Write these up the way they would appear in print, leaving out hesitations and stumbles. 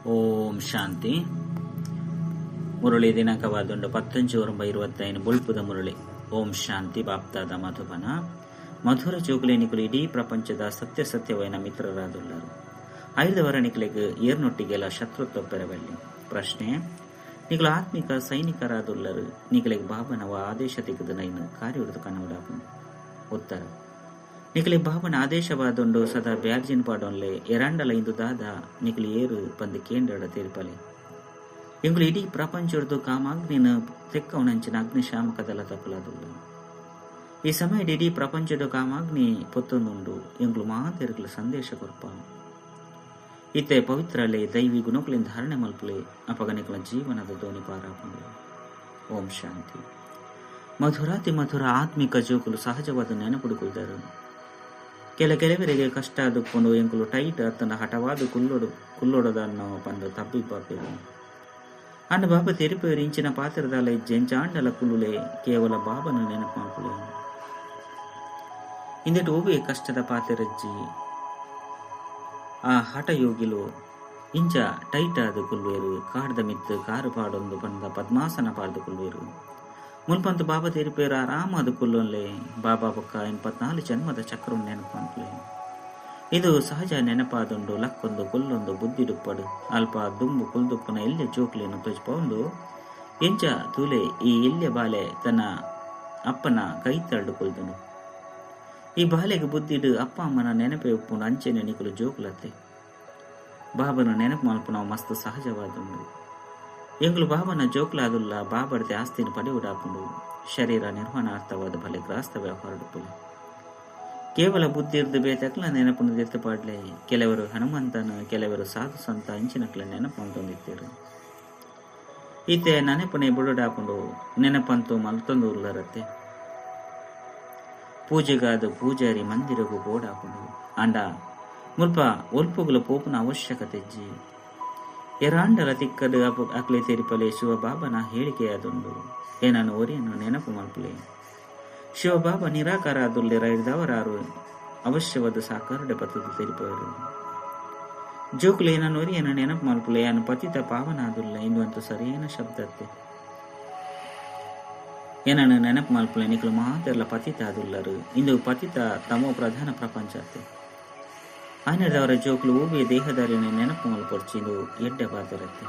ಓಂ ಶಾಂತಿ. ಮುರಳಿ ದಿನಾಂಕವಾದುಂಡು 19/9/25 ಬೊಲ್ಪುದ ಮುರಳಿ. ಓಂ ಶಾಂತಿ. ಬಾಪ್ತಾದ ಮಧುಬನ ಮಧುರ ಜೋಗುಲೇನಿಕುಲು ಇಡೀ ಪ್ರಪಂಚದ ಸತ್ಯ ಸತ್ಯವೈನ ಮಿತ್ರರಾದುಲ್ಲರು. ಐದವರ ನಿಕಲೆಗ್ ಏರ್ನೊಟ್ಟಿಗೆಲ ಶತ್ರುತ್ವ ಪೆರಬಲ್ಲಿ. ಪ್ರಶ್ನೆ: ನಿಕುಲು ಆತ್ಮಿಕ ಸೈನಿಕರಾದುಲ್ಲರು. ನಿಕಲೆಗ್ ಬಾಬನವ ಆದೇಶ ತಿಕ್ಕದ ನೈನು ಕಾರ್ಯೊಡ್ದು ಕನವಡಾಪುಂಡು. ಉತ್ತರ: ನಿಕಲೆ ಬಾಬನ ಆದೇಶವಾದುಂಡು ಸದಾ ಬ್ಯಾರ್ಜಿನ್ ಪಾಡೊನ್ಲೆ. ಎರಾಂಡಲ ಇಂದು ದಾದ ನಿಕಲು ಏರು ಪಂದು ಕೇಂದ್ರಡ ತೀರ್ಪಲೆ. ಎಂಕುಲು ಇಡೀ ಪ್ರಪಂಚೊಡ್ದು ಕಾಮಾಗ್ನಿನ ತೆಕ್ಕವನಂಚಿನ ಅಗ್ನಿಶಾಮಕ ದಳ ತಕ್ಕುಲಾದುಲ್ಲ. ಈ ಸಮಯ ಇಡೀ ಪ್ರಪಂಚದ ಕಾಮಾಗ್ನಿ ಪೊತ್ತೊಂದುಂಡು. ಎಂಕುಲು ಮಾತೆರ್ಗುಲು ಸಂದೇಶ ಕೊರ್ಪ. ಇತ್ತೆ ಪವಿತ್ರಲೆ, ದೈವಿ ಗುಣಕುಲಿನ ಧಾರಣೆ ಮಲ್ಪುಲೆ. ಅಪಗ ನಿಕಲ ಜೀವನದ ದೋಣಿ ಪಾರಾಪುಂಡು. ಓಂ ಶಾಂತಿ. ಮಧುರಾತಿ ಮಧುರ ಆತ್ಮಿಕ ಜೋಕುಲು ಸಹಜವಾದ ನೆನಪುಡುಕುಲ್ದರು. ಕೆಲವರಿಗೆ ಕಷ್ಟ ದುಪ್ಪುಂಡು. ಎಂಕುಲು ಟೈಟ್ ಅತ್ತನ ಹಠವಾದ ಕುಲ್ಲೊಡು ಕುಲ್ಲೊಡದನ್ನೋ ಪಂದು ತಬ್ಬಿಬ್ಬಾಪೆರು. ಅನ್ನ ಬಾಬಾ ತೆರಿಪೇರು, ಇಂಚಿನ ಪಾತ್ರದಾಲ ಜೆಂಚಾಂಡಲ ಕುಲ್ಲುಲೆ, ಕೇವಲ ಬಾಬನ ನೆನಪು ಮಲ್ಪುಲೆ. ಇಂದೆಟ್ ಓವೇ ಕಷ್ಟದ ಪಾತೆರಜ್ಜಿ. ಆ ಹಠಯೋಗಿಲು ಇಂಚ ಟೈಟ್ ಆದ್ ಕುಲ್ವೇರು. ಕಾಡ್ದ ಮಿತ್ತು ಕಾರು ಪಾಡೊಂದು ಪಂದ ಪದ್ಮಾಸನ ಪಾಡ್ದು ಕುಲ್ವೇರು. ಮುನ್ಪಂತು ಬಾಬಾ ತೆರಿಪೇರು, ಆರಾಮಾದ ಕುಲ್ಲೊನ್ಲೆ, ಬಾಬಾ ಬೊಕ್ಕ 84 ಜನ್ಮದ ಚಕ್ರ ನೆನಪು ಮನ್ಪುಲೆ. ಇದು ಸಹಜ ನೆನಪಾದುಂಡು. ಲಕ್ಕೊಂದು ಕುಲ್ಲೊಂದು ಬುದ್ಧಿಡುಪ್ಪಡು. ಅಲ್ಪ ದುಂಬು ಕುಲ್ದುಪ್ಪುನ ಎಲ್ಯ ಜೋಕ್ಲೇನು ತೊಜ್ಪೊಂದು ಎಂಚ ತೂಲೆ, ಈ ಎಲ್ಯ ಬಾಲೆ ತನ್ನ ಅಪ್ಪನ ಕೈ ತಳ್ಳು ಕುಲ್ದುನು. ಈ ಬಾಲೆಗೆ ಬುದ್ಧಿಡು ಅಪ್ಪ ಅಮ್ಮನ ನೆನಪೇ ಉಪ್ಪುಂಡು. ಅಂಚೆನೆ ನಿಕುಲು ಜೋಕುಲತ್ತೆ. ಬಾಬನ ನೆನಪು ಮಲ್ಪುನವು ಮಸ್ತ್ ಸಹಜವಾದುಂಡು. ಎಂಗುಲು ಬಾಬನ ಜೋಕ್ಲಾದುಲ್ಲ. ಬಾಬಡ್ದೆ ಆಸ್ತಿನ ಪಡೆಯುಡಾಪುಂಡು. ಶರೀರ ನಿರ್ವಹಣಾರ್ಥವಾದ ಬಲೆ ಗ್ರಾಸ್ತ ವ್ಯವಹಾರಡುಪ್ಪುಲೆ. ಕೇವಲ ಬುದ್ಧಿರ್ದು ಬೇತಕ್ಲ ನೆನಪುನು ದೆತ್ತು ಪಾಡ್ಲೆ. ಕೆಲವರು ಹನುಮಂತನ, ಕೆಲವರು ಸಾಧು ಸಂತ ಅಂಚಿನಕ್ಲ ನೆನಪು ಮಲ್ತೊಂದಿತ್ತೇರು. ಈತೆ ನೆನಪುನೆ ಬುಡುಡಾಪುಂಡು. ನೆನಪಂತೂ ಮಲ್ತೊಂದು ಉಲ್ಲರತ್ತೆ. ಪೂಜೆಗಾದ ಪೂಜಾರಿ ಮಂದಿರಗು ಬೋಡಾಪುಂಡು. ಅಂಡ ಮುಲ್ಪ ಒಲ್ಪುಗುಲ ಪೋಪುನ ಅವಶ್ಯಕತೆ ಇಜ್ಜಿ. ಎರಾಂಡಲ ತಿಕ್ಕದು ಅಕ್ಲೆ ತೆರಿಪಲೆ, ಶಿವಬಾಬನ ಹೇಳಿಕೆಯಾದುಂಡು, ಏನನ್ನು ಒರಿಯನ್ನು ನೆನಪು ಮಲ್ಪುಲೆ. ಶಿವಬಾಬಾ ನಿರಾಕಾರ ಆದುಲ್ಲೆ. ರೈದವರಾರು ಅವಶ್ಯವಾದ ಸಾಕಾರಡೆ ಪತ್ತದ ತೆರಿಪವರು. ಜೋಕುಲು ಏನನ್ನು ಒರಿಯನ್ನು ನೆನಪು ಮಲ್ಪುಲೆ, ಯಾನು ಪತಿತ ಪಾವನ ಆದುಲ್ಲ. ಇಂದು ಅಂತೂ ಸರಿಯೇನ ಶಬ್ದತ್ತೆ. ಏನನ್ನು ನೆನಪು ಮಲ್ಪುಲೆ, ನಿಕಲು ಮಾತೆರ್ಲ ಪತಿತ ಆದುಲ್ಲರು. ಇಂದು ಪತಿತ ತಮೋ ಪ್ರಧಾನ ಪ್ರಪಂಚತ್ತೆ. ಆನೆದವರ ಜೋಕುಲು ಓವೇ ದೇಹದಾರಿನ ನೆನಪು ಮಲ್ಪೊಡ್ಚಿ. ಇಂದು ಎಡ್ಡೆ ಪಾತೆರತ್ತೆ.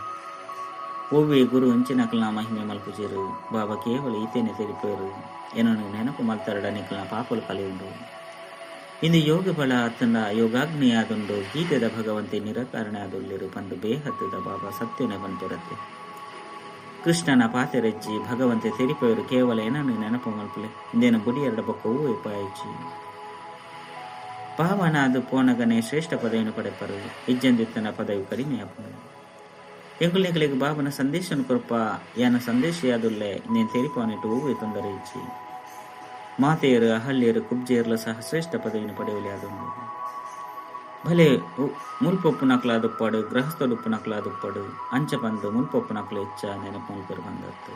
ಓವೇ ಗುರು ಅಂಚಿನಕಲ್ನ ಮಹಿಮೆ ಮಲ್ಪುಜೇರು. ಬಾಬಾ ಕೇವಲ ಈತೇನೆ ತೆರಿಪೇರು, ಏನನ್ನು ನೆನಪು ಮಲ್ತರಡ ನಿಕಲ್ನ ಪಾಪಲು ಕಲಿಯುಂಡು. ಇಂದು ಯೋಗ ಬಲ ಅತ್ತಂಡ ಯೋಗಾಗ್ನಿ ಆದುಂಡು. ಗೀತೆದ ಭಗವಂತೆ ನಿರಾಕಾರಣೆ ಆದುಳ್ಳಿರು ಪಂದು ಬೇಹತ್ತದ ಬಾಬಾ ಸತ್ಯನೆ ಪನ್ಪೆರತ್ತೆ. ಕೃಷ್ಣನ ಪಾತೆರೆಜ್ಜಿ. ಭಗವಂತೆ ತೆರಿಪೇರು, ಕೇವಲ ಏನನ್ನು ನೆನಪು ಮಲ್ಪುಲೆ. ಇಂದೇನ ಬುಡಿಯರಡ ಬೊಕ್ಕ ಹೂ ಉಪಾಯಿಜಿ. ಪಾವನ ಅದು ಪೋನಗನೆ ಶ್ರೇಷ್ಠ ಪದವಿಯನ್ನು ಪಡೆಪರು. ಇಜ್ಜಂದಿತ್ತನ ಪದವಿ ಕಡಿಮೆ ಆಪುಂಡು. ಎಂಕುಲು ನಿಕಲೆಗ್ ಬಾಬನ ಸಂದೇಶನ ಕೊರ್ಪ. ಯಾನ ಸಂದೇಶ ಯಾದುಲ್ಲೆ. ನೇನ್ ತೆರಿಪಾನಿಟ್ಟು ಹೂವೆ ತೊಂದರೆ ಇಜ್ಜಿ. ಮಾತೆಯರು, ಅಹಲ್ಯರು, ಕುಬ್ಜೆಯರ್ಲ ಸಹ ಶ್ರೇಷ್ಠ ಪದವಿಯನ್ನು ಪಡೆಯಲಿ ಆದುಂಡು. ಭಲೆ ಮುಲ್ಪೊಪ್ಪು ನಕ್ಲಾದುಪ್ಪಾಡು, ಗೃಹಸ್ಥಡುಪ್ಪು ನಕ್ಲಾದುಪ್ಪಾಡು. ಅಂಚ ಬಂದು ಮುಲ್ಪೊಪ್ಪು ನಕ್ಲು ಹೆಚ್ಚ ನೆನಪು ಮಲ್ಪೆರು ಬಂದತ್ತು.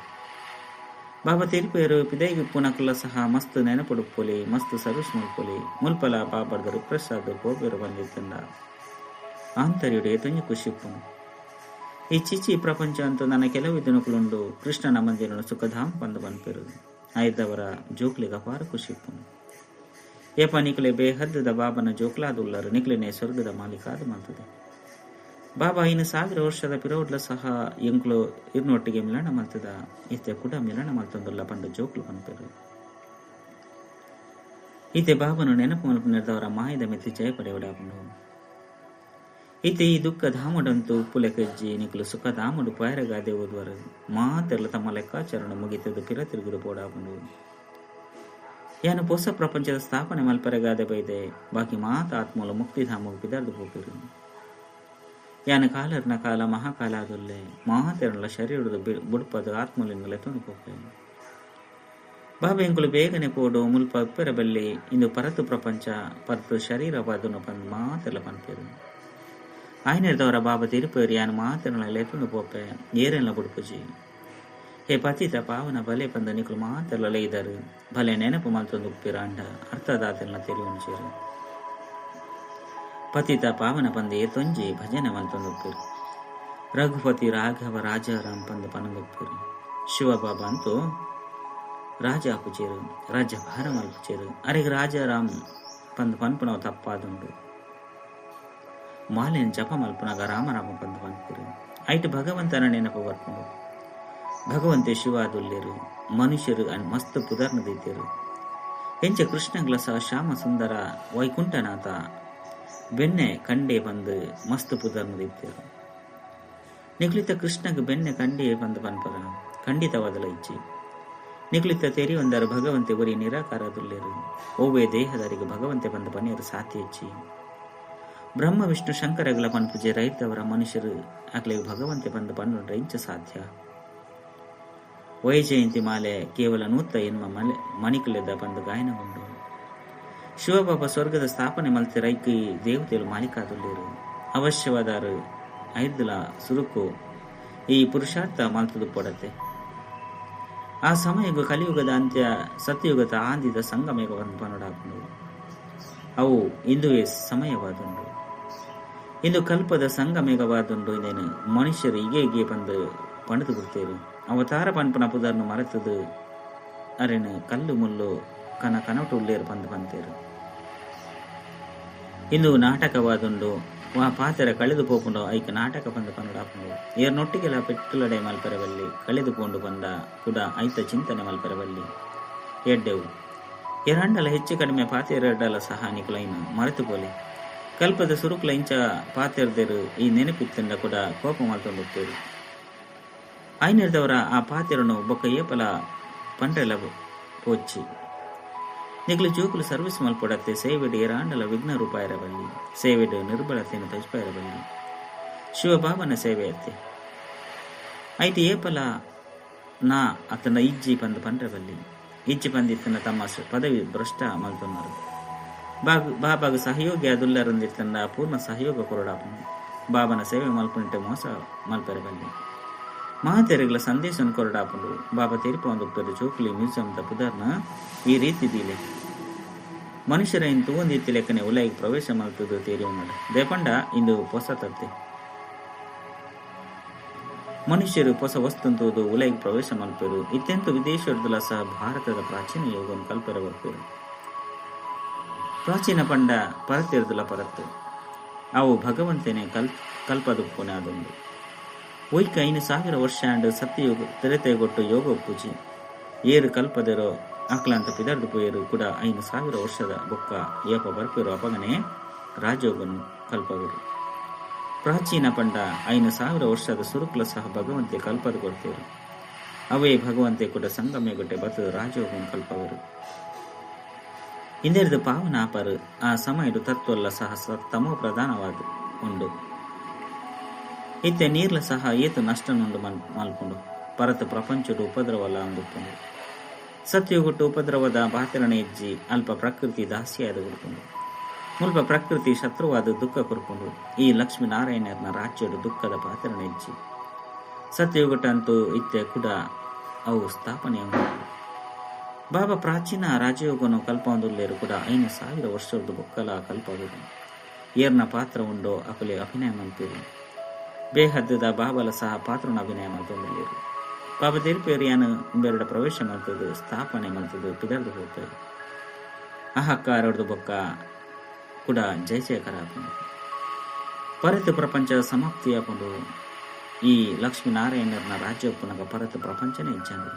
ಬಾಬಾ ತೆರಿಪೇರು, ಪಿದೈಗಿಪ್ಪು ನಕ್ಲ ಸಹ ಮಸ್ತ್ ನೆನಪುಡುಪ್ಪೊಲಿ, ಮಸ್ತ್ ಸರ್ವಿಸ್ ಮಲ್ಪೊಲಿ. ಮುಲ್ಪಲ ಬಾಬರ್ದ ರಿಫ್ರೆಶ್ ಆದ್ ಪೋಪೆರು ಬಂದಿತ್ತಂಡ ಆಂತರ್ಯುಡು ಏತೊಂಜಿ ಖುಷಿ ಇಪ್ಪುಂಡು. ಈ ಚಿಚಿ ಪ್ರಪಂಚ ಅಂತ ನನ್ನ ಕೆಲವು ದಿನಕುಲುಂಡು. ಕೃಷ್ಣನ ಮಂದಿರನು ಸುಖಧಾಮ ಪಂದು ಪನ್ಪೆರು. ಐದವರ ಜೋಕ್ಲಿಗೆ ಅಪಾರ ಖುಷಿ ಇಪ್ಪುಂಡು. ಏಪ ನಿಕಲೆ ಬೇಹದ್ದದ ಬಾಬನ ಜೋಕ್ಲಾದುಲ್ಲರು, ನಿಕ್ಲೆನೆ ಸ್ವರ್ಗದ ಮಾಲೀಕಾದ ಮಲ್ತದೆ. ಬಾಬಾ ಇನ್ನು 1000 ವರ್ಷದ ಪಿರವುಡ್ಲ ಸಹ ಎಂಕ್ಲು ಇರ್ನೊಟ್ಟಿಗೆ ಮಿಲನ ಮಲ್ತದ. ಇತ್ತೆ ಕುಡ ಮಿಲನ ಮಲ್ತೊಂದುಲ್ಲ ಪಂಡ ಜೋಕ್ಲು ಪನ್ಪೆರು. ಈತೆ ಬಾಬನು ನೆನಪು ಮಲ್ಪು ನೆರೆದವರ ಮಾಯದ ಮಿತ್ತಿ ಜಯ ಪಡೆಯೊಡಾಪುಂಡು. ಈತೆ ಈ ದುಃಖ ಧಾಮಡಂತೂ ಉಪ್ಪುಲೆ ಕಜ್ಜಿ. ನಿಕುಲು ಸುಖ ಧಾಮಡು ಪಾಯರಗಾದೆ ಓದುವರು. ಮಾತೆರ್ಲ ತಮ್ಮ ಲೆಕ್ಕಾಚಾರಣ ಮುಗಿತದ್ದು ಪಿರ ತಿರುಗುದು ಪೋಡಾಪುಂಡು. ಯಾನು ಹೊಸ ಪ್ರಪಂಚದ ಸ್ಥಾಪನೆ ಮಲ್ಪರೆಗಾದೆ ಬೈದೆ. ಬಾಕಿ ಮಾತ ಆತ್ಮಲ ಮುಕ್ತಿಧಾಮಗ್ ಪಿದಾರ್ದು ಪೋಪಿರು. ಯಾನ ಕಾಲರ್ನ ಕಾಲ ಮಹಾಕಾಲ ಆದುಲ್ಲೆ. ಮಾತೆರ್ಲ ಶರೀರದ ಬುಡ್ಪದ ಆತ್ಮಲಿಂದಲೇ ತೊಂದು ಪೋಪೆ. ಬಾಬಾ ಎಂಕುಲು ಬೇಗನೆ ಪೋಡು, ಮುಲ್ಪ ಉಪ್ಪೆರ ಬಲ್ಲಿ. ಇಂದು ಪರತು ಪ್ರಪಂಚ, ಪರತು ಶರೀರವಾದನು ಪಂದ್ ಮಾತೆರ್ಲ ಪನ್ಪೆರು. ಆಯ್ನೆರ್ದವರ ಬಾಬಾ ತಿರುಪೇರು, ಯಾನು ಮಾತೆರ್ಲ ಲೆತೊಂದು ಪೋಪೆ, ಏರೆಲ್ಲ ಬುಡ್ಪುಜಿ. ಹೇ ಪತಿತ ಪಾವನ ಬಲೆ ಪಂದ ನಿಕುಲು ಮಾತೆರ್ಲ ಲೈದರು. ಭಲೆ ನೆನಪು ಮಲ್ತೊಂದು ಉಪ್ಪಿರ ಅಂಡ ಅರ್ಥದಾತೆರ್ಲ ತೆರಿಯುಂಚೇರು. ಪತಿತ ಪಾವನ ಪಂದ ಏತೊಂಜಿ ಭಜನೆ ಮಲ್ತೊಂದು ಉಪ್ಪಿರು. ರಘುಪತಿ ರಾಘವ ರಾಜಾರಾಮ್ ಪಂದ್ ಪನೊಂದುಪ್ಪೆರ್. ಶಿವಬಾಬಾ ಅಂತೂ ರಾಜ ಆಪುಜೆರ್, ರಾಜ್ಯ ಭಾರ ಮಲ್ಪುಜೆರ್. ಅರೆಗ್ ರಾಜಾರಾಮ್ ಪಂದ್ ಪನ್ಪುನವು ತಪ್ಪಾದುಂಡು. ಮಾಲೆನ್ ಜಪ ಮಲ್ಪುನಗ ರಾಮ ರಾಮ ಪಂದ್ ಪನ್ಪೆರ್. ಐಟ್ ಭಗವಂತನ ನೆನಪು ಬರ್ಪುಂಡು. ಭಗವಂತೆ ಶಿವ ಆದುಲ್ಲೆರ್. ಮನುಷ್ಯರು ಮಸ್ತ್ ಪುದರ್ನ ದೀತೆರ್. ಎಂಚ ಕೃಷ್ಣಗ್ಲ ಸಹ ಶ್ಯಾಮ ಸುಂದರ ವೈಕುಂಠನಾಥ ಬೆನ್ನೆ ಕಂಡೆ ಪಂದ್ ಮಸ್ತ್ ಪುದರ್ನ ದೀತೆರ್. ನಿಕುಲಿತ ಕೃಷ್ಣಗ್ ಬೆನ್ನೆ ಕಂಡೆ ಪಂದ್ ಪನ್ಪರ ಖಂಡಿತವಾದಲ ಇಜ್ಜಿ. ನಿಕುಲಿತ ತೆರಿಯೊಂದರ್ ಭಗವಂತೆ ಒರಿ ನಿರಾಕಾರದುಲ್ಲೆರ್. ಒವ್ವೇ ದೇಹದಾರಿಗೆ ಭಗವಂತೆ ಪಂದ್ ಪನಿಯರ್ ಸಾಧ್ಯ ಇಜ್ಜಿ. ಬ್ರಹ್ಮ ವಿಷ್ಣು ಶಂಕರಗ್ಲ ಪನ್ಪುಜೆ ರೈತವರ ಮನುಷ್ಯರು ಅಕ್ಲೆಗ್ ಭಗವಂತೆ ಪಂದ್ ಪನ್ನುಂಡ್ರೆ ಇಂಚ ಸಾಧ್ಯ. ವೈಜಯಂತಿ ಮಾಲೆ ಕೇವಲ 108 ಮಲೆ ಮಣಿಕುಲೆದ ಪಂದ್ ಗಾಯನ ಉಂಡು. ಶಿವಬಾಬಾ ಸ್ವರ್ಗದ ಸ್ಥಾಪನೆ ಮಲ್ತೆ ರೈಕಿ ದೇವತೆಲು ಮಾಲಿಕಾದುಲ್ಲೆರ್. ಅವಶ್ಯವಾದಾರು ಐರ್ದಲ ಸುರುಕು ಈ ಪುರುಷಾರ್ಥ ಮಲ್ತದು ಪೊಡತೆ. ಆ ಸಮಯಗು ಕಲಿಯುಗದ ಅಂತ್ಯ ಸತ್ಯಯುಗದ ಆಂದಿದ ಸಂಗಮೇಗ ಪಂದ್ ಪನೊಡಾಪುಂಡು. ಅವು ಇಂದುವೇ ಸಮಯವಾದುಂಡು. ಇಂದು ಕಲ್ಪದ ಸಂಗಮೇಗವಾದುಂಡು. ಇಂದೇನು ಮನುಷ್ಯರು ಇಗೆ ಇಗೆ ಪಂದ್ ಪಂಡುದು ಬಿಡ್ತೇರು. ಅವತಾರ ಪನ್ಪುನ ಪುದರ್ನು ಮರೆತದು ಅರೆನು ಕಲ್ಲು ಮುಲ್ಲು ಕನ ಕನಟು ಉಲ್ಲೇರು ಪಂದ್ ಪಂತೇರು. ಇಂದು ನಾಟಕವಾದುಂಡು. ವಾ ಪಾತೆರ ಕಳೆದು ಪೋಪುಂಡು ಐಕ್ ನಾಟಕ ಪಂದ್ ಪನೊಡಾಪುಂಡು. ಏರ್ನೊಟ್ಟಿಗೆಲ ಪೆಟ್ಟುಲಡೆ ಮಲ್ಪೆರವಲ್ಲಿ ಕಳೆದು ಪೋಂಡು ಪಂದ ಕೂಡ ಐತ ಚಿಂತನೆ ಮಲ್ಪೆರವಲ್ಲಿ ಎಡ್ಡೆವು. ಎರಂಡಲ ಹೆಚ್ಚು ಕಡಿಮೆ ಪಾತೆರಡಲ ಸಹ ನಿಕುಲೈನ್ ಮರೆತು ಪೋಲೆ. ಕಲ್ಪದ ಸುರುಕುಲ ಇಂಚ ಪಾತೆರ್ದೆರು ಈ ನೆನಪಿತ್ತಂಡ ಕೂಡ ಕೋಪ ಮಲ್ತೊಂಡುಪ್ಪೆರು. ಐನೆರ್ದವರ ಆ ಪಾತೆರನು ಬೊಕ್ಕ ಏಪಲ ಪಂಡ್ರೆಲ ಪೋಚ್ಚಿ. ನಿಕ್ಲು ಜೋಕುಲು ಸರ್ವಿಸ್ ಮಲ್ಪೊಡತ್ತೆ ಸೇವೆಡ್ ಏರಾಂಡಲ ವಿಘ್ನ ರೂಪಾಯಿರಬಲ್ಲಿ ಸೇವೆಡ್ ನಿರ್ಬಲತೆಯನ್ನು ತಜ್ಪಾಯಿರಬಲ್ಲಿ ಶಿವಬಾಬನ ಸೇವೆ ಅತ್ತೆ. ಐಟ್ ಏಪಲ ನಾ ಅತನ ಇಜ್ಜಿ ಪಂದ್ ಪಂಡ್ರೆಬಲ್ಲಿ. ಇಜ್ಜಿ ಪಂದಿತ್ತನ ತಮ್ಮ ಪದವಿ ಭ್ರಷ್ಟ ಮಲ್ತೊನ್ನರು. ಬಾಬಾಗ ಸಹಯೋಗಿ ಅದುಲ್ಲರಂದಿತ್ತಂಡ ಪೂರ್ಣ ಸಹಯೋಗ ಕೊರಡಾಪುಂಡು. ಬಾಬನ ಸೇವೆ ಮಲ್ಪುನಿಟ್ಟೆ ಮೋಸ ಮಲ್ಪೆರಬಲ್ಲಿ. ಮಹಾತೆರೆಗ್ಲ ಸಂದೇಶನ್ ಕೊರಡಾಪುಂಡು. ಬಾಬಾ ತೆರಿಪೊಂದುಪ್ಪೆರ್ ಜೋಕುಲಿ ಮ್ಯೂಸಿಯಂದ ಪುದರ್ನ ಈ ರೀತಿ ದೀಲೆ. ಮನುಷ್ಯರೈನ್ ತೂವೊಂದಿತ್ತಿ ಲೆಕ್ಕನೆ ಉಲೈಗ್ ಪ್ರವೇಶ ಮಲ್ತುದು ತೇರಿಯೊನ್ನಡು. ದೇಪಂಡ ಇಂದು ಪೊಸ ತತ್ತೆ. ಮನುಷ್ಯರು ಪೊಸ ವಸ್ತುಂತೂದು ಉಲೈಗ್ ಪ್ರವೇಶ ಮಲ್ಪೆರು. ಇತ್ತೆಂತು ವಿದೇಶಡ್ದುಲ ಸಹ ಭಾರತದ ಪ್ರಾಚೀನ ಯೋಗನ್ ಕಲ್ಪೆರ ಬರ್ಪೆರು. ಪ್ರಾಚೀನ ಪಂಡ ಪರತಿರ್ದುಲ ಪರತ್ತು. ಅವು ಭಗವಂತನೇ ಕಲ್ಪದುಪ್ಪುನೆ ಅದೊಂದು. ಒಯ್ಕ 5000 ವರ್ಷ ಅಂಡ್ ಸತ್ಯಯೋಗ ತೆರೆತೆಗೊಟ್ಟು ಯೋಗ ಒಪ್ಪುಜಿ. ಏರು ಕಲ್ಪದೆರೋ ಅಕ್ಲಾಂತ ಪಿದರ್ದು ಪೋಯರು ಕೂಡ 5000 ವರ್ಷದ ಬೊಕ್ಕ ಏಪ ಬರ್ಪೆರು ಅಪಗನೆ ರಾಜಯೋಗನು ಕಲ್ಪವರು. ಪ್ರಾಚೀನ ಪಂಡ 5000 ವರ್ಷದ ಸುರುಕುಲ ಸಹ ಭಗವಂತೆ ಕಲ್ಪದು ಕೊಡ್ತೇರು. ಅವೇ ಭಗವಂತೆ ಕೂಡ ಸಂಗಮೇಗೊಟ್ಟೆ ಬತ್ತು ರಾಜಯೋಗನು ಕಲ್ಪವರು. ಇಂದೆರ್ದು ಪಾವನ ಆಪರು ಆ ಸಮಯಡು ತತ್ವಲ್ಲ ಸಹ ತಮೋ ಪ್ರಧಾನವಾದ ಉಂಡು. ಇತ್ತೆ ನೀರ್ಲ ಸಹ ಏತು ನಷ್ಟನುಂಡು ಮಲ್ಪುಂಡು. ಪರತ ಪ್ರಪಂಚಡು ಉಪದ್ರವಲ ಅಂದುಪ್ಪುಂಡು. ಸತ್ಯಗುಟ್ಟು ಉಪದ್ರವದ ಬಾತರಣೆ ಇಜ್ಜಿ ಅಲ್ಪ ಪ್ರಕೃತಿ ದಾಸಿಯಾದ ಕೊಡ್ಪುಂಡು. ಮುಲ್ಪ ಪ್ರಕೃತಿ ಶತ್ರುವಾದ ದುಃಖ ಕೊರ್ಪುಂಡು. ಈ ಲಕ್ಷ್ಮೀನಾರಾಯಣನ ರಾಜ್ಯಡು ದುಃಖದ ಪಾತರಣೆ ಇಜ್ಜಿ. ಸತ್ಯಯುಗಟ್ಟಂತೂ ಇತ್ತೆ ಕೂಡ ಅವು ಸ್ಥಾಪನೆ. ಬಾಬಾ ಪ್ರಾಚೀನ ರಾಜಯೋಗನು ಕಲ್ಪೊಂದುಲ್ಲೇರು ಕೂಡ 5000 ವರ್ಷದ ಬೊಕ್ಕಲ ಕಲ್ಪವರು. ಏರ್ನ ಪಾತ್ರ ಉಂಡೋ ಅಕಲೆ ಅಭಿನಯ ಮಲ್ಪೇರು. ಬೇಹದ್ದದ ಬಾಬಲ ಸಹ ಪಾತ್ರನ ಅಭಿನಯ ಮಲ್ತೊಂದುಲ್ಲೇರು. ಬಾಬಾ ತೆರಿಪೇರಿಯಾನು ಬೆರಡ ಪ್ರವೇಶ ಮಲ್ತದು ಸ್ಥಾಪನೆ ಮಲ್ತದು ಪಿದರ್ದು ಹೋಗ್ತದೆ. ಅಹಕ್ಕಾರಡ್ದು ಬೊಕ್ಕ ಕೂಡ ಜಯ ಜಯಕರ ಆಪುಂಡು. ಪರತು ಪ್ರಪಂಚ ಸಮಾಪ್ತಿ ಆಪುಂಡು. ಈ ಲಕ್ಷ್ಮೀನಾರಾಯಣನ ರಾಜ್ಯ ಉಪ್ಪುನಗ ಪರತು ಪ್ರಪಂಚನೇ ಇಜ್ಜಂಡು.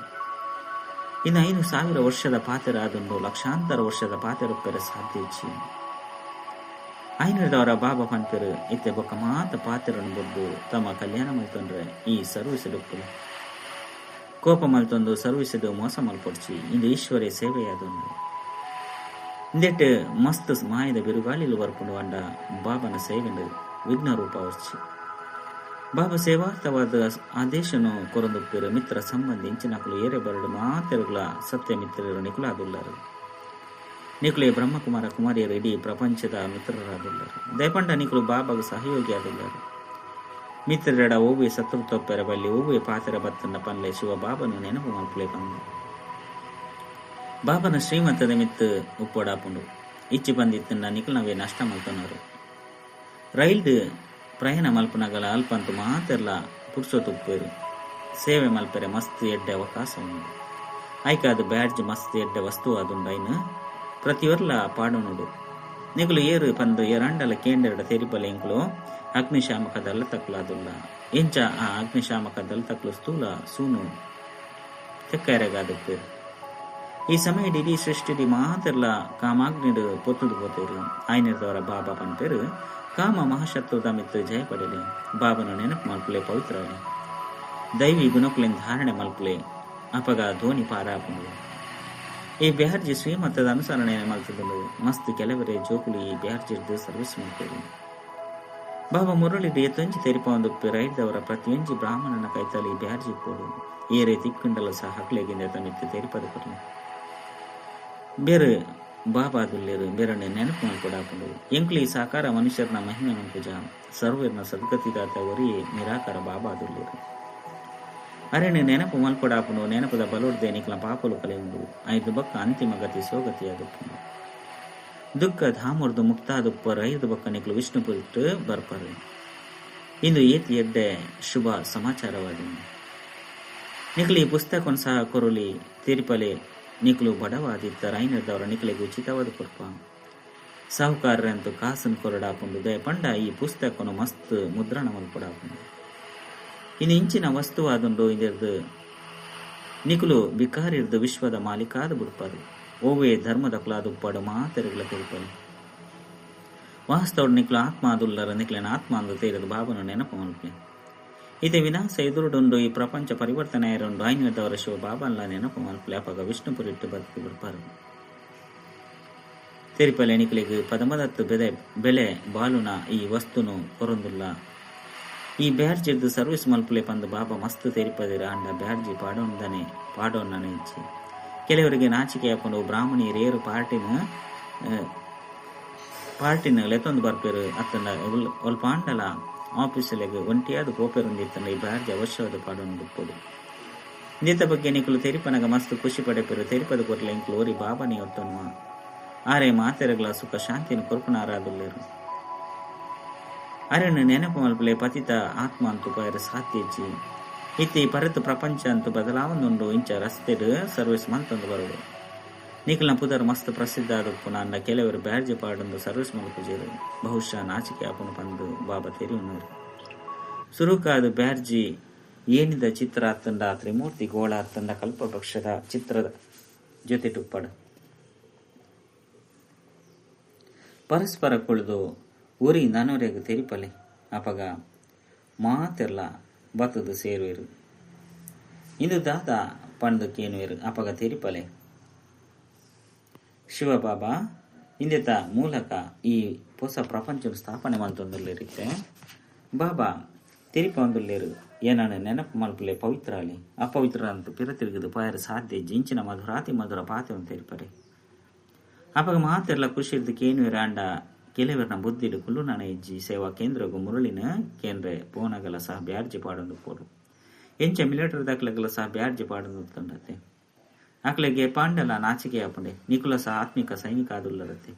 ಇನ್ನು 5000 ವರ್ಷದ ಪಾತೆರ ಆದುಂಡು. ಲಕ್ಷಾಂತರ ವರ್ಷದ ಪಾತೆರೊಪ್ಪೆರೆ ಸಾಧ್ಯ ಇಜ್ಜಿ. ಐನರ್ದವರ ಬಾಬಾ ಪನ್ಪೆರು ಇತ್ತೆ ಬೊಕ್ಕ ಮಾತ ಪಾತೆರನ್ನು ಬೊಡ್ಡು ತಮ್ಮ ಕಲ್ಯಾಣ ಮಲ್ತೊಂಡ್ರೆ ಈ ಸರ್ವಿಸ್ ಡುಪ್ಪುಲು. ಕೋಪ ಮಲ್ತೊಂದು ಸರ್ವಿಸ್ಡು ಮೋಸ ಮಲ್ಪೊಡ್ಚಿ. ಇಂದು ಈಶ್ವರೇ ಸೇವೆಯಾದುಂಡು. ಇಂದೆಟ್ ಮಸ್ತ್ ಮಾಯದ ಬಿರುಗಾಳಿಲು ಬರ್ಪುಂಡು ಅಂಡ ಬಾಬನ ಸೇವೆಂಡು ವಿಘ್ನ ರೂಪ ವರ್ಚಿ. ಬಾಬಾ ಸೇವಾರ್ಥವಾದ ಆದೇಶನು ಕೊರಂದುಪ್ಪೆರು. ಮಿತ್ರ ಸಂಬಂಧಿ ಇಂಚಿನಕುಲು ಏರೆ ಬರಡು ಮಾತೆರುಗಳ ಸತ್ಯ ಮಿತ್ರರು ನಿಕುಲಾದುಲ್ಲರು. ನಿಕುಲೆ ಬ್ರಹ್ಮಕುಮಾರ ಕುಮಾರಿಯರು ಇಡೀ ಪ್ರಪಂಚದ ಮಿತ್ರರಾದುಲ್ಲರು. ದಯಪಂಡ ನಿಕುಲು ಬಾಬಾಗ ಸಹಯೋಗಿ ಆದುಲ್ಲರು. ಮಿತ್ರರೆಡ ಓವ್ವೆ ಶತ್ರುತ್ವಪ್ಪೆರ ಬಲ್ಲಿ ಓವ್ವೆ ಪಾತೆರ ಬತ್ತಂಡ ಪನ್ಲೆ ಶಿವ ಬಾಬನು ನೆನಪು ಮಲ್ಪುಲೆ ಪಂದು. ಬಾಬನ ಶ್ರೀಮಂತದ ಮಿತ್ತು ಉಪ್ಪೊಡಾಪುಂಡು. ಇಚ್ಚಿ ಬಂದಿತ್ತಂಡ ನಿಕುಲವೇ ನಷ್ಟ ಮಲ್ತೊನ್ನರು. ರೈಲ್ಡ್ ಪ್ರಯಾಣ ಮಲ್ಪನಗಲ ಅಲ್ಪಂತು ಮಾತೆರ್ಲ ಪುರ್ಸೊತುಪ್ಪೇರು ಸೇವೆ ಮಲ್ಪೆರೆ ಮಸ್ತ್ ಎಡ್ಡೆ ಅವಕಾಶ ಉಂಡು. ಆಯ್ಕಾದ ಬ್ಯಾಡ್ಜ್ ಮಸ್ತ್ ಎಡ್ಡೆ ವಸ್ತು ಆದುಂಡೈನು ಪ್ರತಿಯೊರ್ಲ ಪಾಡೋನುಡು. ನಿಕುಲು ಏರು ಪಂದು ಏರಾಂಡಲ ಕೇಂದ್ರಡ ತೆರಿಪಲೆ ಎಂಕುಲು ಅಗ್ನಿಶಾಮಕ ದళತಕ್ಕುಲಾದುಲ್ಲ. ಎಂಚ ಆ ಅಗ್ನಿಶಾಮಕ ದಳತಕ್ಕುಲು ಸ್ಥೂಲ ಸೂನು ತೆಕ್ಕರೆಗಾದುಪ್ಪೇರು. ಈ ಸಮಯ ಇಡೀ ಸೃಷ್ಟಿಡಿ ಮಾತೆರ್ಲ ಕಾಮಾಗ್ನಿಡು ಪೊತ್ತುದು ಪೋತೇರು. ಆಯ್ನಿರ್ದವರ ಬಾಬಾ ಪನ್ಪೇರು ಕಾಮ ಮಹಾಶತ್ರುದ ಮಿತ್ತು ಜಯ ಪಡೆಲೆ, ಬಾಬನ ನೆನಪು ಮಲ್ಪುಲೆ, ಪವಿತ್ರಲೆ ದೈವಿ ಗುಣಕುಲೆನ್ ಧಾರಣೆ ಮಲ್ಪುಲೆ, ಅಪಗ ಧೋನಿ ಪಾರಾಪುಂಡು. ಈ ಬ್ಯಾರ್ಜಿ ಶ್ರೀಮತದ ಅನುಸರಣೆ ಮಲ್ತದಲು ಮಸ್ತ್ ಕೆಲವರೇ ಜೋಕುಲು ಈ ಬ್ಯಾರ್ಜಿರ್ದು ಸರ್ವಿಸ್ ಮಲ್ಪೇರು. ಬಾಬಾ ಮುರಳಿ ಏತೊಂಜಿ ತೆರಿಪೊಂದುಪ್ಪು ರೈದವರ ಪ್ರತಿಯೊಂಜಿ ಬ್ರಾಹ್ಮಣನ ಕೈತಲಿ ಬ್ಯಾರ್ಜಿ ಪೋಡು ಏರೇ ತಿಕ್ಕುಂಡಲ ಸಹ ಹಕ್ಲೆಗಿಂದ ತಮಿತ್ತು ತೆರಿಪದ ಕೊರ್ಲೆ. ಬೇರೆ ಬಾಬಾದುಲ್ಲೇರು ಬೇರಣ್ಣೆ ನೆನಪು ಮಲ್ಪೊಡಾಪುಂಡು. ಎಂಕ್ಲು ಈ ಸಾಕಾರ ಮನುಷ್ಯರ್ನ ಮಹಿಮೆ ಮನ್ಪುಜ ಸರ್ವರ್ನ ಸದ್ಗತಿದಾತ ಒರಿಯೇ ನಿರಾಕಾರ ಬಾಬಾದುಲ್ಲೇರು. ಅರೆಣೆ ನೆನಪು ಮಲ್ಪೊಡಾಪುಂಡು. ನೆನಪುದ ಬಲೋಡ್ದೆ ನಿಕ್ಲ ಪಾಪಲು ಕಲೆಯುಂಡು. ಐದು ಬಕ್ಕ ಅಂತಿಮ ಗತಿ ಸೋಗತಿಯಾದುಪ್ಪುಂಡು. ದುಃಖ ಧಾಮುರ್ದು ಮುಕ್ತಾದುಪ್ಪ ರೈದು ಬಕ್ಕ ನಿಕ್ಲು ವಿಷ್ಣುಪುರಿಟ್ಟು ಬರ್ಪರು. ಇಂದು ಏತಿ ಎಡ್ಡೆ ಶುಭ ಸಮಾಚಾರವಾದ. ನಿಕ್ಲು ಈ ಪುಸ್ತಕವನ್ನು ಸಹ ಕೊರಲಿ ತಿರುಪಲೆ. ನಿಕ್ಲು ಬಡವಾದಿತ್ತ ರೈನರ್ದವರ ನಿಕ್ಲೆಗೆ ಉಚಿತವಾದ ಕೊರ್ಪ. ಸಾಹುಕಾರರಂತೂ ಕಾಸನ್ನು ಕೊರಡಾಪುಂಡು. ದಯಪಂಡ ಈ ಪುಸ್ತಕವನ್ನು ಮಸ್ತ್ ಮುದ್ರಣ ಮಲ್ಪೊಡಾಪುಂಡು. ಇನ್ನು ಇಂಚಿನ ವಸ್ತುವಾದುಂಡು ಇದರ್ದು ನಿಕುಲು ಬಿಕಾರಿರ್ದು ವಿಶ್ವದ ಮಾಲೀಕಾದ ಬುಡ್ಪಾರು. ಓವೇ ಧರ್ಮದ ಕುಲಾದುಪ್ಪಾಡು ಮಾತೆರಗಳ ತಿರುಪಲೆ. ವಾಸ್ತವ ನಿಕ್ಲು ಆತ್ಮ ಅದುಲ್ಲರ ನಿಕ್ಲೆನ ಆತ್ಮ ಅಂದು ತೇರದು ಬಾಬನ ನೆನಪು ಮಲ್ಪೆ. ಇದೇ ವಿನಾಶ ಎದುರುಡುಂಡು ಈ ಪ್ರಪಂಚ ಪರಿವರ್ತನೆ ಐರುಂಡು. ಐನದವರ ಶಿವ ಬಾಬನ್ಲ ನೆನಪು ಮಲ್ಪಲೆ. ಅಪಗ ವಿಷ್ಣುಪುರಿಟ್ಟು ಬದುಕು ಬಿಡ್ಪಾರು. ತೆರಿಪಲೆ ನಿಕ್ಲೆಗ್ ಪದಮದತ್ತು ಬೆಲೆ ಬೆಲೆ ಬಾಲುನ ಈ ವಸ್ತುನು ಕೊರೊಂದುಲ್ಲ. ಈ ಬ್ಯಾಡ್ಜಿರ್ದು ಸರ್ವಿಸ್ ಮಲ್ಪುಲೆ ಪಂದು ಬಾಬಾ ಮಸ್ತ್ ತೆರಿಪದಿರ. ಅಂಡ ಬ್ಯಾಡ್ಜಿ ಪಾಡೋಂದನೆ ಪಾಡೋನ್ನನೆ ಇಚ್ಚಿ ಕೆಲವರಿಗೆ ನಾಚಿಕೆ ಹಾಕೊಂಡು ಬ್ರಾಹ್ಮಣಿಯರು ಏರು ಪಾರ್ಟಿನ ಲೆತ್ತೊಂದು ಬರ್ಪೇರು ಅತ್ತಂಡ ಒಲ್ಪ ಆಂಡಲ ಆಫೀಸಲೆಗ್ ಒಂಟಿಯಾದ ಪೋಪೆರೊಂದಿತ್ತಂಡ ಈ ಬ್ಯಾಡ್ಜಿ ಅವಶ್ಯವಾದ ಪಾಡೊಂದು ಬಿಡ್ಬೋದು. ಇಂದಿತ ಬಗ್ಗೆ ನಿಕುಲು ತೆರಿಪನಗ ಮಸ್ತ್ ಖುಷಿ ಪಡೆಪೇರು. ತೆರಿಪದ ಕೊರ್ಲೆ ಇಂಕುಲು ಓರಿ ಬಾಬಾನಿ ಒತ್ತೊನ್ನುವ ಆರೆ ಮಾತೆರಗ್ಲ ಸುಖ ಶಾಂತಿನ ಕೊರ್ಪುನಾರಾದುಲ್ಲೇರು. ಅರೆನು ನೆನಪು ಮಲ್ಪಲೆ ಪತಿತ ಆತ್ಮ ಅಂತು ಪಯರ ಸಾಧ್ಯಜ್ಜಿ. ಇತ್ತಿ ಪರತು ಪ್ರಪಂಚ ಅಂತೂ ಬದಲಾವೊಂದುಂಡು. ಇಂಚ ರಸ್ತೆಡ್ ಸರ್ವಿಸ್ ಮಲ್ತೊಂದು ಬರಡು. ನಿಕಲ್ನ ಪುದರ್ ಮಸ್ತ್ ಪ್ರಸಿದ್ಧ ಆದಪ್ಪು ನಾಂಡ ಕೆಲವರು ಬ್ಯಾಡ್ಜಿ ಪಾಡೊಂದು ಸರ್ವಿಸ್ ಮಲ್ಪುಜೇರು. ಬಹುಶಃ ನಾಚಿಕೆ ಆಪುನು ಪಂದು ಬಾಬಾ ತೆರಿಯುನರು. ಸುರುಕಾದ ಬ್ಯಾಡ್ಜಿ ಏನಿದ ಚಿತ್ರ ಅತ್ತಂಡ ತ್ರಿಮೂರ್ತಿ ಗೋಳ ಅತ್ತಂಡ ಕಲ್ಪವೃಕ್ಷದ ಚಿತ್ರದ ಜೊತೆ ಟುಪ್ಪಡು ಪರಸ್ಪರ ಕುಳಿದು ಊರಿ ನನೊರೆಗ್ ತೆರಿಪಲೆ. ಅಪಗ ಮಾತೆರ್ಲ ಬತ್ತದು ಸೇರುವೆರು. ಇಂದು ದಾದ ಪಂದು ಕೇನುವೆರು. ಅಪಗ ತೆರಿಪಲೆ ಶಿವಬಾಬಾ ಇಂದೆತ ಮೂಲಕ ಈ ಹೊಸ ಪ್ರಪಂಚ ಸ್ಥಾಪನೆ ಮಲ್ತೊಂದುಲ್ಲೇರಿತ್ತೆ. ಬಾಬಾ ತೆರಿಪೊಂದುಲ್ಲೇರು ಏನನ ನೆನಪು ಮಲ್ಪಲೆ ಪವಿತ್ರಾಲಿ ಅಪವಿತ್ರ ಅಂತ ಪಿರ ತಿರುಗದು ಪಾಯರ ಸಾಧ್ಯ ಜಿಂಚಿನ ಮಧುರಾತಿ ಮಧುರ ಪಾತೆ ತೆರಿಪರೆ. ಅಪಗ ಮಾತೆರ್ಲ ಖುಷಿರ್ದು ಕೇನುವೆರು. ಅಂಡ ಕೆಲವರನ ಬುದ್ಧಿಡು ಕುಲ್ಲುನನ ಇಜ್ಜಿ ಸೇವಾ ಕೇಂದ್ರಗು ಮುರಳಿನ ಕೇಂದ್ರ ಪೋನಗಲ ಸಹ ಬ್ಯಾಡ್ಜಿ ಪಾಡೊಂದು ಪೋಡು. ಎಂಚ ಮಿಲಿಟರಿ ದಾಖಲೆಗಳ ಸಹ ಬ್ಯಾಡ್ಜಿ ಪಾಡೊಂದು ತಂಡತೆ. ಆಕಲೆಗೆ ಪಾಂಡಲ ನಾಚಿಕೆ ಆಪುಂಡೆ. ನಿಕುಲ ಸಹ ಆತ್ಮಿಕ ಸೈನಿಕ ಆದುಲ್ಲರತೆ.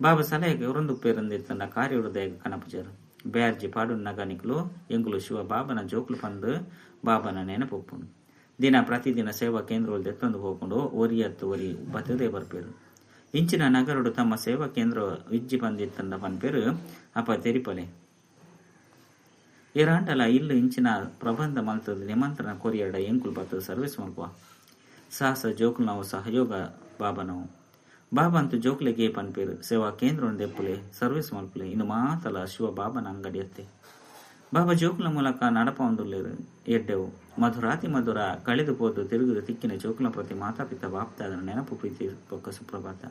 ಬಾಬಾ ಸಲಹೆಗೆ ಉರಂದು ಪೇರಂದಿತ್ತಂಡ ಕಾರ್ಯ ಕನಪುಜರು. ಬ್ಯಾಡ್ಜಿ ಪಾಡುನ್ನಗ ನಿಕುಲು ಎಂಗುಲು ಶಿವ ಬಾಬನ ಜೋಕ್ಲು ಪಂದು ಬಾಬನ ನೆನಪೊಪ್ಪುಂಡು. ದಿನ ಪ್ರತಿದಿನ ಸೇವಾ ಕೇಂದ್ರಗಳು ದೆತ್ತೊಂದು ಹೋಗ್ಕೊಂಡು ಒರಿ ಅತ್ತು ಒರಿ ಬತ್ತದೇ ಬರ್ಪೇರು. ಇಂಚಿನ ನಗರುಡು ತಮ್ಮ ಸೇವಾ ಕೇಂದ್ರ ವಿಜ್ಜಿ ಪಂದಿತ್ತಂಡ ಪನ್ಪೇರು. ಅಪ ತೆರಿಪಲೆ ಏರಾಂಡಲ ಇಲ್ಲು ಇಂಚಿನ ಪ್ರಬಂಧ ಮಲ್ತದ ನಿಮಂತ್ರಣ ಕೊರಿಯಡ ಎಂಕುಲು ಬತ್ತದ ಸರ್ವಿಸ್ ಮಲ್ಪುವ. ಸಾಹಸ ಜೋಕುಲು ನಾವು ಸಹಯೋಗ ಬಾಬನವು. ಬಾಬಾ ಅಂತೂ ಜೋಕ್ಲೆಗೆ ಪನ್ಪೇರು ಸೇವಾ ಕೇಂದ್ರ ದೆಪ್ಪುಲೆ ಸರ್ವಿಸ್ ಮಲ್ಪುಲೆ. ಇನ್ನು ಮಾತಲ ಶಿವ ಬಾಬನ ಅಂಗಡಿಯತ್ತೆ. ಬಾಬಾ ಜೋಕುಲ ಮೂಲಕ ನಡಪ ಒಂದುಲ್ಲೇರು ಎಡ್ಡೆವು ಮಧುರಾತಿ ಮಧುರ ಕಳೆದು ಪೋದು ತಿರುಗುದು ತಿಕ್ಕಿನ ಜೋಕುಲ ಪ್ರತಿ ಮಾತಾಪಿತ ಬಾಪ್ತಾದನ ನೆನಪು ಪ್ರೀತಿ ಪೊಕ್ಕ ಸುಪ್ರಭಾತ.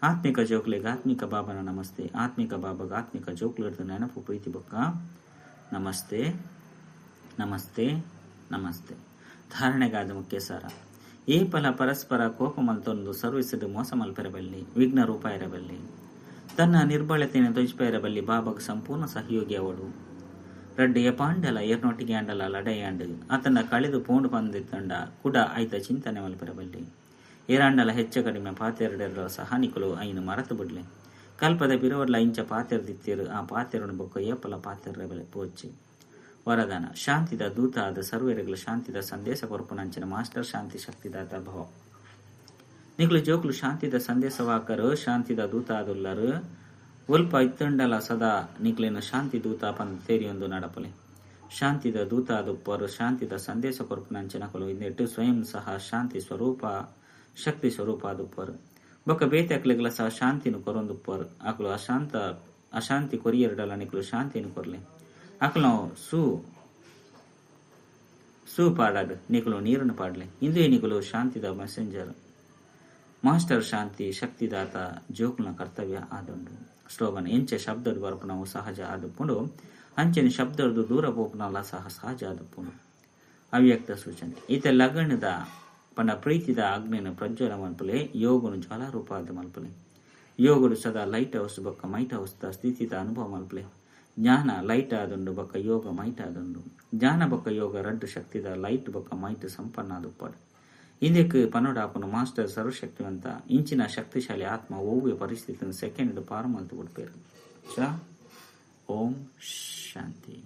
ಆತ್ಮಿಕ ಜೋಕ್ಲೆಗೆ ಆತ್ಮಿಕ ಬಾಬನ ನಮಸ್ತೆ. ಆತ್ಮಿಕ ಬಾಬಾಗ ಆತ್ಮಿಕ ಜೋಕ್ಲು ನೆನಪು ಪ್ರೀತಿ ಬೊಕ್ಕ ನಮಸ್ತೆ ನಮಸ್ತೆ ನಮಸ್ತೆ. ಧಾರಣೆಗಾದ ಮುಖ್ಯ ಸಾರ. ಈ ಫಲ ಪರಸ್ಪರ ಕೋಪ ಮಲ್ತೊಂದು ಸರ್ವಿಸಿಡು ಮೋಸ ಮಲ್ಪೆರಬಲ್ಲಿ ವಿಘ್ನ ರೂಪ ಇರಬಲ್ಲಿ ತನ್ನ ನಿರ್ಬಳತೆಯನ್ನು ತೊಜ್ಪೆರಬಲ್ಲಿ ಬಾಬಾಗ ಸಂಪೂರ್ಣ ಸಹಯೋಗಿ ಅವಳು. ರಡ್ಡು ಎಪಾಂಡಲ ಏರ್ನೊಟ್ಟಿಗೆ ಆಂಡಲ ಲಡೈಯಾಂಡು ಆತನ ಕಳೆದು ಪೋಂಡು ಪಂದಿತ್ತಂಡ ಕುಡ ಐತ ಚಿಂತನೆ ಮಲ್ಪೆರಬಲ್ಲಿ. ಏರಾಂಡಲ ಹೆಚ್ಚ ಕಡಿಮೆ ಪಾತೆರಡೆರಡ ಸಹಾನಿಕುಲು ಐನು ಮರತು ಬಿಡ್ಲೆ. ಕಲ್ಪದ ಪಿರವುಡ್ಲ ಇಂಚ ಪಾತೆರ್ದಿತ್ತೆರ್ ಆ ಪಾತೆರೊನು ಬೊಕ್ಕ ಏಪಲ ಪಾತೆರ್ರೆ ಪೋವೊಡ್ಚಿ. ವರದಾನ ಶಾಂತಿದ ದೂತ ಆದ್ ಸರ್ವೆರೆಗ್ಲ ಶಾಂತಿದ ಸಂದೇಶ ಕೊರ್ಪುನಂಚಿನ ಮಾಸ್ಟರ್ ಶಾಂತಿ ಶಕ್ತಿದಾತ ಭವ. ನಿಕುಲು ಜೋಕುಲು ಶಾಂತಿದ ಸಂದೇಶವಾಹಕರು ಶಾಂತಿದ ದೂತ ಆದುಲ್ಲರ್. ಒಲ್ಪ ಇತ್ತ್ಂಡಲ ಸದಾ ನಿಕ್ಲೆನ್ ಶಾಂತಿ ದೂತ ಪಂದ್ ತೆರಿಯೊಂದು ನಡಪುಲೆ. ಶಾಂತಿದ ದೂತ ಆದುಪ್ಪರು ಶಾಂತಿದ ಸಂದೇಶ ಕೊರ್ಪುನಂಚಿನಕುಲು ಇಂದೆಟ್ ಸ್ವಯಂ ಸಹ ಶಾಂತಿ ಸ್ವರೂಪ ಶಕ್ತಿ ಸ್ವರೂಪ ಆದುಪ್ಪರು. ಬೊಕ್ಕ ಬೇತೆ ಅಕ್ಲೆಗ್ಲ ಸಹ ಶಾಂತಿನ್ ಕೊರೊಂದುಪ್ಪರು. ಅಕುಲು ಅಶಾಂತ ಅಶಾಂತಿ ಕೊರಿಯೆರ್ಡಲ ನಿಕುಲು ಶಾಂತಿನ್ ಕೊರ್ಲೆ. ಅಕುಲು ಸೂ ಸೂ ಪಾಡಡ್ ನಿಕುಲು ನೀರುನು ಪಾಡ್ಲೆ. ಇಂದುವೆ ನಿಕುಲು ಶಾಂತಿದ ಮೆಸೆಂಜರ್. ಮಾಸ್ಟರ್ ಶಾಂತಿ ಶಕ್ತಿದಾತ ಜೋಕುಲ್ನ ಕರ್ತವ್ಯ ಆದುಂಡು. ಸ್ಲೋಗನ್ ಎಂಚ ಶಬ್ದಡ್ ಬರ್ಪುನವು ಸಹಜ ಆದುಪ್ಪುಂಡು ಅಂಚನೆ ಶಬ್ದರ್ದ್ ದೂರ ಪೋಪುನಲ ಸಹ ಸಹಜ ಆದುಪ್ಪುಂಡು. ಅವ್ಯಕ್ತ ಸೂಚನೆ ಇತ್ತೆ ಲಗಣದ ಪಂಡ ಪ್ರೀತಿದ ಅಗ್ನಿನ್ ಪ್ರಜ್ವಲ ಮಲ್ಪುಲೆ ಯೋಗನು ಜ್ವಾಲಾರೂಪ ಆದ್ ಮಲ್ಪುಲೆ. ಯೋಗಡು ಸದಾ ಲೈಟ್ ಹೌಸ್ ಬೊಕ್ಕ ಮೈಟ್ ಹೌಸ್ ದ ಸ್ಥಿತಿದ ಅನುಭವ ಮಲ್ಪುಲೆ. ಜ್ಞಾನ ಲೈಟ್ ಆದುಂಡು ಬೊಕ್ಕ ಯೋಗ ಮೈಟ್ ಆದುಂಡು. ಜ್ಞಾನ ಬೊಕ್ಕ ಯೋಗ ರಡ್ಡ್ ಶಕ್ತಿದ ಲೈಟ್ ಬೊಕ್ಕ ಮೈಟ್ ಸಂಪನ್ನ ಆದುಪ್ಪಡ್. ಇಂದೆಕ್ ಪನೊಡಾಪುನು ಮಾಸ್ಟರ್ ಸರ್ವಶಕ್ತಿವಂತ ಇಂಚಿನ ಶಕ್ತಿಶಾಲಿ ಆತ್ಮ ಒವ್ವೆ ಪರಿಸ್ಥಿತಿನ್ ಸೆಕೆಂಡ್ ಪಾರ್ ಮಲ್ತ್ ಬುಡ್ಪೆರ್. ಚ ಓಂ ಶಾಂತಿ.